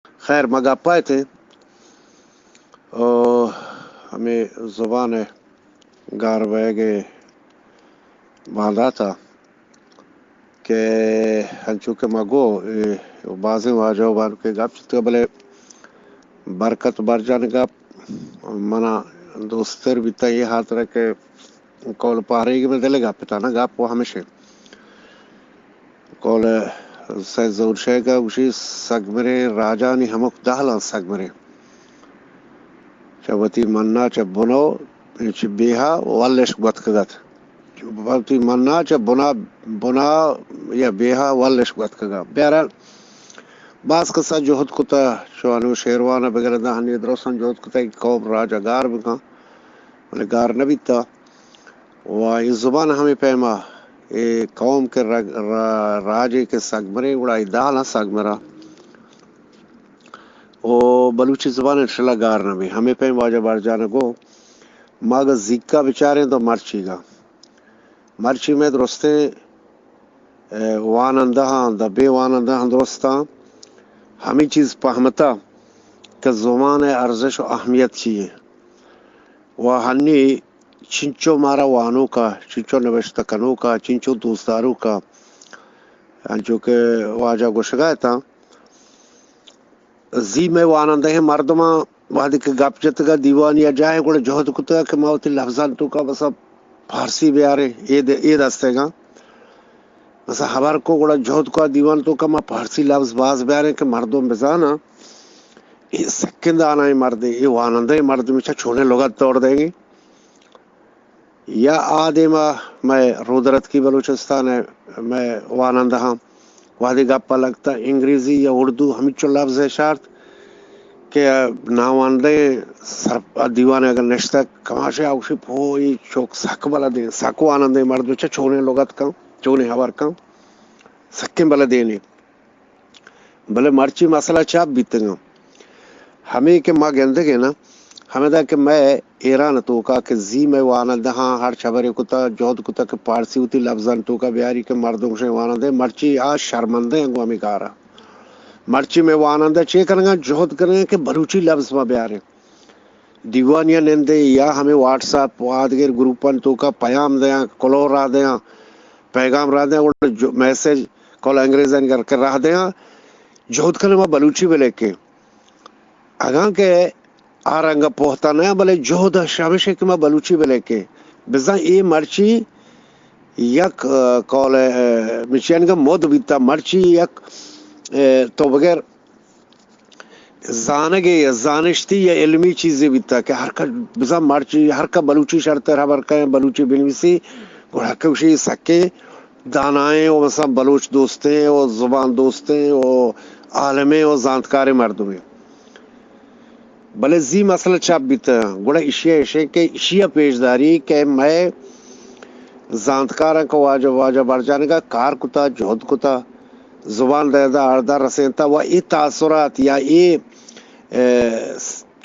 خیر، ما گپ ءَ اتیں او ہمے زبان ءِ گار بئیگ ءِ باندات ءَ کہ انچو کہ ما گو، اے، بازیں واجہ و بانکے گپ جتگ، بلے برکت برجان ءِ گپ منا دوستر بیتا، اے ہاترا کہ قول پہریگ میں دل گپ تھا نا، گپ وہ ہمیشہ قول سید ظہور شیخ ءَ گوشی، سگمریں راجانی ہمک دہلاں سگمریں۔ چہ وتی منا چہ بنو، چہ بیہا ولش گوتکگت۔ وتی منا چہ بنا، بنا یا بیہا ولش گوتکگا۔ بہرحال، باز کسا جہد کتا، چو انو شیروان بگر دہنی درستاں جہد کتا کہ قوم راجہ گار بکن، بلے گار نہ بیتا۔ و اے زبان ہمے پیما، اے قوم کہ رگ-، را-، راجے کہ سگمریں، گڑا اے دہلاں سگمرا۔ او بلوچی زبان انشاءاللہ گار نہ بی۔ ہمے پیم واجہ برجان گو، ما اگہ زیکا بچاریں تو مرچیگا۔ مرچی میں درستیں، اے، وانندہاں، دا بے وانندہاں درستاں، ہمیں چیز پہمتا کہ زبان ارزش و اہمیت چی ہے۔ و ہنی چنچو مارا وانوکا، چنچو نوشتہ کنوکا، چنچو دوستداروکا، انچو کہ واجہ گوشگا اتاں، زی مئے وانندہیں مردماں وہدے کہ گپ جتگا دیوانی یا جاہے گڑا جہد کتگا کہ ما وتی لفظان توکا بسا فارسی بیاریں، اے د-، اے دستگاں۔ بسا ہبر کو گڑا جہد کو دیوان توکا ما فارسی لفظ باز بیاریں کہ مردم بزاناں۔ اے سکیں دانائیں مردے، اے وانندہیں مردمے چہ چونیں لغت دور دئیگی۔ یا آ دیما مئے رودرتکی بلوچستان ء مئے وانندہاں وہدے گپ ء لگتا انگریزی یا اردو ہمچو لفظ اشارت کہ ناوانندہیں سر-، دیوان ء اگر نشتگ کماشے آ گوشی، پو، اے چوک سک بلدیں، سک وانندہیں مردم، چہ چونیں لغت کن، چونیں ہبر کن، سکیں بلدینے۔ بلے مرچی مسئلہ چاپ بیتگاں۔ ہمے کہ ما گندگیں نا، ہمدا کہ مئے ایران توکا کہ زی مئے وانندہاں ہر چبرے کتا، جہد کتا کہ پارسی وتی لفظان توکا بیاری کہ مردم شے وانندہ، مرچی آ شرمندہ ہیں گو ہمیں کارا۔ مرچی مئے وانندہ چے کنگا، جہد کنگا کہ بلوچی لفظ ما بیاریں۔ دیوانیاں نندے یا ہمیں واٹس ایپ و آدگر گروپان توکا پیام دیاں، کلوہ را دیاں، پیغام را دیاں، گڑا جو-، میسج کل انگریزانی کر کے راہ دیاں، جہد کنے ما بلوچی بلے کے۔ اگاں کہ آ رنگ پوہتا نہ، بلے جہد شمش کہ ما بلوچی بلے کے۔ بزاں اے مرچی یک، آ، کال، آ، مچین کا مد بیتا، مرچی یک، آ، تو بغیر زانگے یا زانشتی یا علمی چیزے بیتا کہ ہر کا بزاں مرچی، ہر کا بلوچی شرتر ہبر کئے، بلوچی بنویسی، گڑا ہر کا گوشی سکیں دانائیں و مثلاً بلوچ دوستیں و زبان دوستیں و عالمیں و زانتکاریں مردمیں۔ بلے زی مسئلہ چپ بیتا، گڑا اشی ء اشیں کہ اشی ء پیش داری کہ مئے زانتکاراں کہ واجہ، واجہ برجانگا کار کتا، جہد کتا، زبان دہ دہ آردا رسینتا و اے تاثرات یا اے، اے،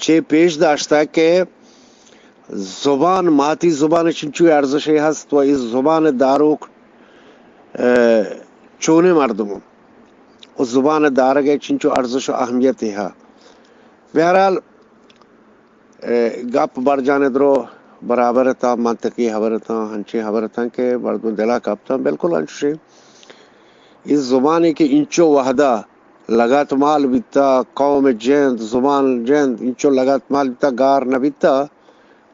چے پیش داشتا کہ زبان، ماتی زبان چنچو ارزشے ہست و اے زبان داروک، اے، چونیں مردم و زبان دارگ چنچو ارزش و اہمیت ہا۔ بہرحال، اے، گپ برجان درو برابر اتاں، منطقی ہبر اتاں، ہنچیں ہبر اتاں کہ مردم دلا کپتاں، بالکل انچوشیں۔ اے زبانے کہ انچو وہدا لگت مال بیتا، قوم جند، زبان جند، انچو لگت مال بیتا، گار نہ بیتا۔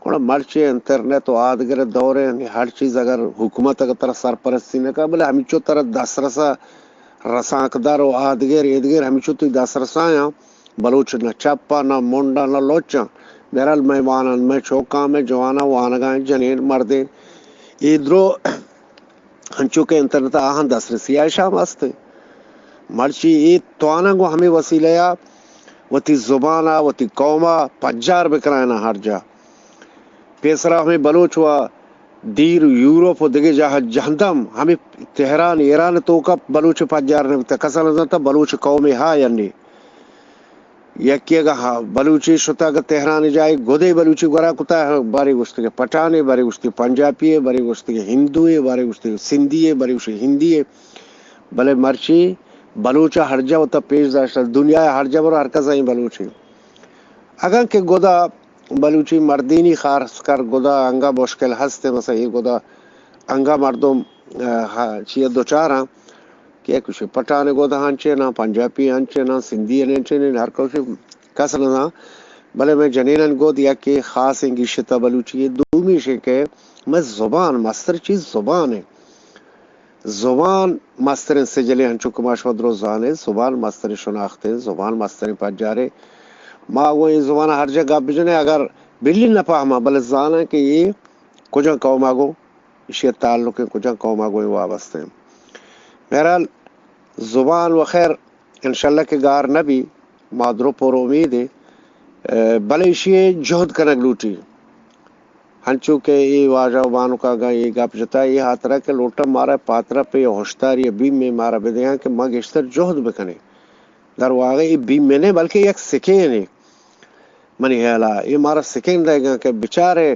گڑا مرچی انٹرنیٹ و آدگر دوریں، ہر چیز اگر حکومت اگر ترا سرپرستی نہ کا، بلے ہمیچو ترا دسترسا رسانکدار و آدگر، ایدگر ہمیچو تی دسترسایاں۔ بلوچ نہ چپا، نہ منڈا، نہ لوچاں۔ بہرحال مئے وانان، مئے چوکاں، مئے جواناں وانگاں، جنین، مردین۔ اے درو انچو کہ انٹرنیٹ آہاں دسترسی آ شام است۔ مرچی اے تواناں گوں ہمے وسیلہ ء وتی زبان ء وتی قوم ء پجار بکنائیناں ہر جا۔ پیسرا ہمے بلوچ و دیر یورپ و دگہ جاہ جہندم ہمے تہران ایران توکا بلوچ پجار نہ بیتا، کسا نہ زانتا بلوچ قومے ہا یا نے۔ یکے اگہ ہا بلوچی شتا اگہ تہران جاہے گدے بلوچی گورا کتا، بارے گوشتگے پٹھانے، بارے گوشتگے پنجابی ہے، بارے گوشتگے ہندو ہے، بارے گوشتگے سندھی ہے، بارے گوشتگے ہندی ہے۔ بلے مرچی بلوچ ءَ ہر جا وتا پیش داشتہ، دنیا ءَ ہر جا برو ہر کس ءَ ایں بلوچی۔ اگاں کہ گدا بلوچی مردینی خاص کر گدا انگا مشکل ہست، مثلا اے گدا انگا مردم، آ، ہا، چیا دوچاراں کہ یک گوشے پٹھان گدا ہنچے نا، پنجابی ہنچے نا، سندھی ہنچے نا، ہر کس کس نہ زان۔ بلے مئے جنینانی گد یکے خاصیں گیشتہ بلوچی ءِ۔ دومی ایش کہ مئے زبان، مستر چیز زبان ایں۔ زبان مستریں سجلے، ہنچو کہ ما شما درست زانیں، زبان مستریں شناخت ایں، زبان مستریں پجارے۔ ما گوں اے زبان ءَ ہر جا گپ بجنیں، اگر بلی نہ پہماں، بلے زاناں کہ اے کجا قوم ءَ گوں ایشی ءِ تعلق ایں، کجا قوم ءَ گوں اے وابستہ ایں۔ بہرحال، زبان و خیر انشاءاللہ کہ گار نہ بی، ما درو پر امید ایں، اے، بلے ایشی ءَ جہد کنگ لوٹی۔ ہنچو کہ اے واجہ و بانک ءَ گاں اے گپ جتا، اے ہاترا کہ لوٹاں مارا پاترا پہ ہشداری ءُ بیم ءَ مارا بدیاں کہ ما گیشتر جہد بکنیں۔ در واقع اے بیم نہ، بلکہ یک سکینے۔ منی خیال ءَ اے مارا سکین دئیگاں کہ بچارے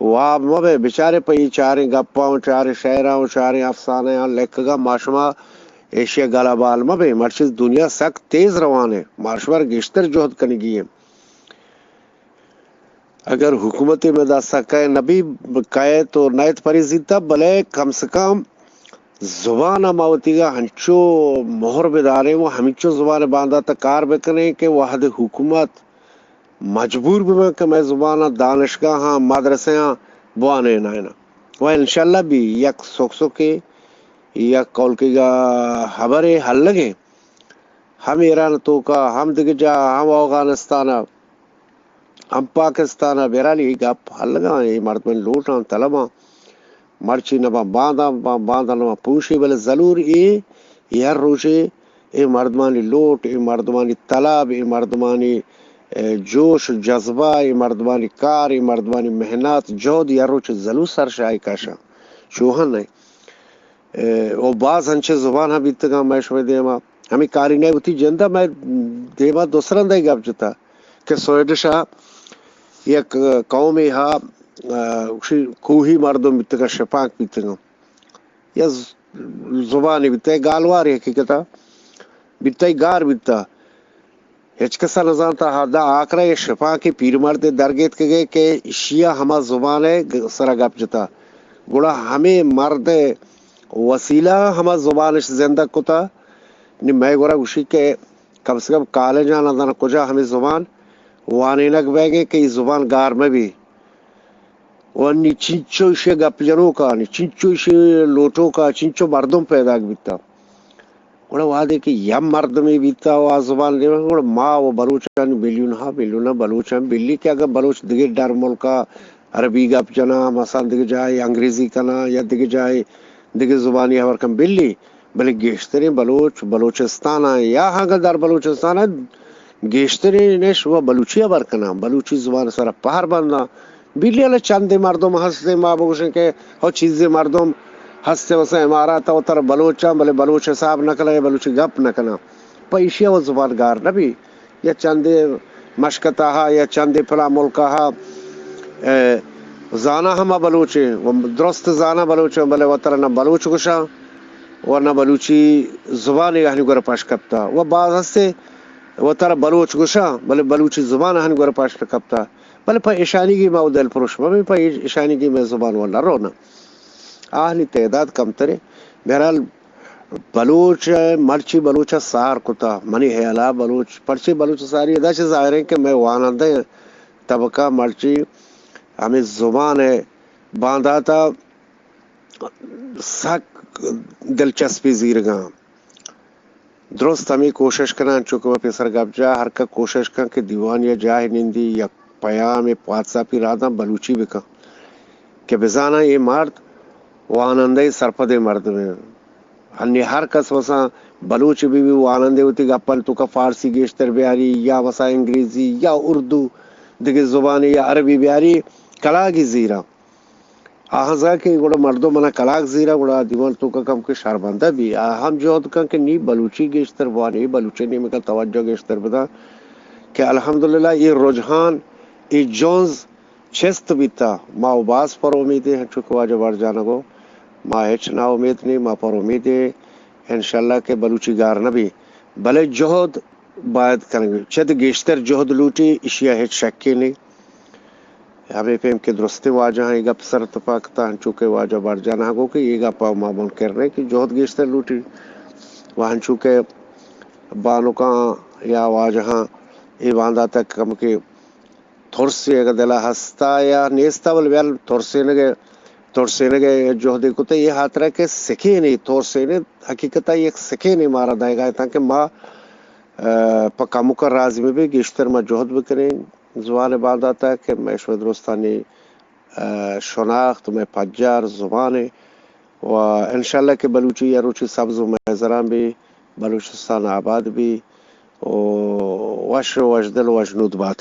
واب مہ بئے، بچارے پہ اے چاریں گپاں و چاریں شعراں و چاریں افسانہاں لکھگا ما شما ایشی ءَ گل ءُ بال مہ بئے، مرچی دنیا سک تیز روان ایں، ما شمارا گیشتر جہد کنگی ایں۔ اگر حکومت مئے دست ءَ کئے نہ بی، کئیت و نئیت پریزیت، بلے کم سے کم زبان ءَ ما وتیگا ہنچو مہر بداریں و ہمینچو زبان ءِ باندات ءَ کار بکنیں کہ وہدے حکومت مجبور بباں کہ مئے زبان ءَ دانشگاہاں، مدرسہاں بوانینائیناں۔ و انشاءاللہ بی یک سک سکے، یک کولکیگا ہبرے ہلگیں۔ ہم ایران توکا، ہم دگہ جا، ہم اوغانستان ءَ، ہم پاکستان ءَ۔ بہرحال اے گپ ہلگاں، اے مردمانی لوٹاں، طلباں۔ مرچی نہ باں، باندا باں، باندا نہ باں پوشی، بلے ضرور اے، اے ہر روچے اے مردمانی لوٹ، اے مردمانی طلب، اے مردمانی، اے، جوش و جذبہ، اے مردمانی کار، اے مردمانی محنت، جہد، اے ہر روچے ضرور سرشاہی کشاں۔ چوہن نہ اے، و باز انچیں زبان ہم بیتگاں مئے شمئے دیما۔ ہمے کارینہ وتی جندا مئے دیما دو سرندے گپ جتا کہ سویڈش ءَ یک قومے ہا، آ، کوہی مردم بیتگاں، شپانک بیتگاں۔ یا ز-، زبانے بیتا، گالوارے حقیقتا بیتا، گار بیتا۔ ہچ کس ءَ نہ زانت، ہدا آکرا اے شپانکیں پیرمردے درگیتکگے کہ ایشی ءَ ہما زبان ءِ گ-، سرا گپ جتا۔ گڑا ہمے مرد ءِ وسیلہ ءَ ہما زبان اش زندگ کتا۔ نی مئے گورا گوشی کہ کم سے کم کالجاں نہ زاناں کجا ہمے زبان وانینگ بئیگیں کہ اے زبان گار مہ بی۔ و نی چنچو ایشی ءِ گپ جنوکا، نی چنچو ایشی ءِ لوٹوکا، چنچو مردم پیداک بیتا۔ گڑا وہدے کہ یک مردمے بیتا و آ زبان دیما، گڑا ما و بلوچانی میلیون ہا میلیون بلوچاں بلی کہ اگاں بلوچ دگہ ڈر ملکا عربی گپ جناں، مثلاً دگہ جاہے انگریزی کناں یا دگہ جاہے دگہ زبانی ہبر کن بلی، بلے گیشتریں بلوچ بلوچستان ءَ یا اگاں در بلوچستان ءَ گیشتریں اش و بلوچی ہبر کناں، بلوچی زبان سرا پہر بنداں۔ بلی الے چندے مردم ہستیں، ما بگوشیں کہ ہو چیزے مردم ہستیں، مثلاً امارات ءَ وترا بلوچاں، بلے بلوچ حساب نہ کناں، بلوچی گپ نہ کناں۔ پہ ایشی ءَ و زبان گار نہ بی۔ یا چندے مشکتا ہا یا چندے پلا ملکا ہا، اے، زانا ہما بلوچیں، و درست زانا بلوچیں، بلے وترا نہ بلوچ گوشاں و نہ بلوچی زبان آہانی گورا پش کپتا۔ و باز ہستے وترا بلوچ گوشاں، بلے بلوچی زبان آہانی گورا پش نہ کپتا۔ بلے پہ اشانیگی ما و دل پروش مبیں، پہ اش-، اشانیگی مئے زبان و نہ رونا۔ آہانی تعداد کمتریں۔ بہرحال، بلوچ ءَ مرچی بلوچ ءَ سار کتا، منی ہیالا بلوچ، پرچے بلوچ ءَ ساری ادا چہ ظاہر ایں کہ مئے وانندہ طبقہ مرچی ہمے زبان ءِ بانداتا سک دلچسپی زیرگاں۔ درست ہمے کوشش کناں، چونکہ وتی سر گپ جا ہر کہ کوشش کن کہ دیوان یا جاہے نندی یک پیام واتساپی راداں بلوچی بکن کہ بزاناں اے مرد وانندہ سرپدیں مردمے۔ ہنی ہر کس وساں بلوچ بی بی وانندے وتی گپانی توکا فارسی گیشتر بیاری یا وساں انگریزی یا اردو دگہ زبانے یا عربی بیاری کلاگی زیراں۔ آہاں زا کہ گڑا مردم منا کلاگ زیرا گڑا دیوان توکا کم کہ شرمندہ بی۔ آ ہم جہد کن کہ نی بلوچی گیشتر بوان، اے بلوچی نیمگا توجہ گیشتر بدان کہ الحمدللہ اے رجحان، اے جنز چست بیتا۔ ما و باز پر امیدیں، ہنچو کہ واجہ بار جانا گو، ما ہچ نا امید نی، ما پر امیدیں۔ انشاءاللہ کہ بلوچی گار نہ بی، بلے جہد باید کنگ، چد گیشتر جہد لوٹی، اشیا ہچ شکے نی۔ ہمے پیم کہ درستیں واجہاں اے گپ سر تپاک تا، ہنچو کہ واجہ بارجان ہاں گو کہ اے گپ ما منکر نہ کہ جہد گیشتر لوٹی و ہنچو کہ بانکاں یا واجہاں اے باندات ء کمکے ترسے اگہ دل ء ہستا یا نیستا، بلے بیال ترسینگ ء، ترسینگ ء جہدے کت، اے ہاترا کہ سکینے، ترسینے حقیقت ء یک سکینے مارا دئیگا اتاں کہ ما، ء، پہ کمک ء راضی مہ بی، گیشتر ما جہد بکنیں زبان ء باندات ء کہ مئے شمئے درستانی، ء، شناخت، مئے پجار زبان ء و انشاءاللہ کہ بلوچی یا روچی سبز و مئے زران بی، بلوچستان آباد بی و وش و وشدل و وشنود بات۔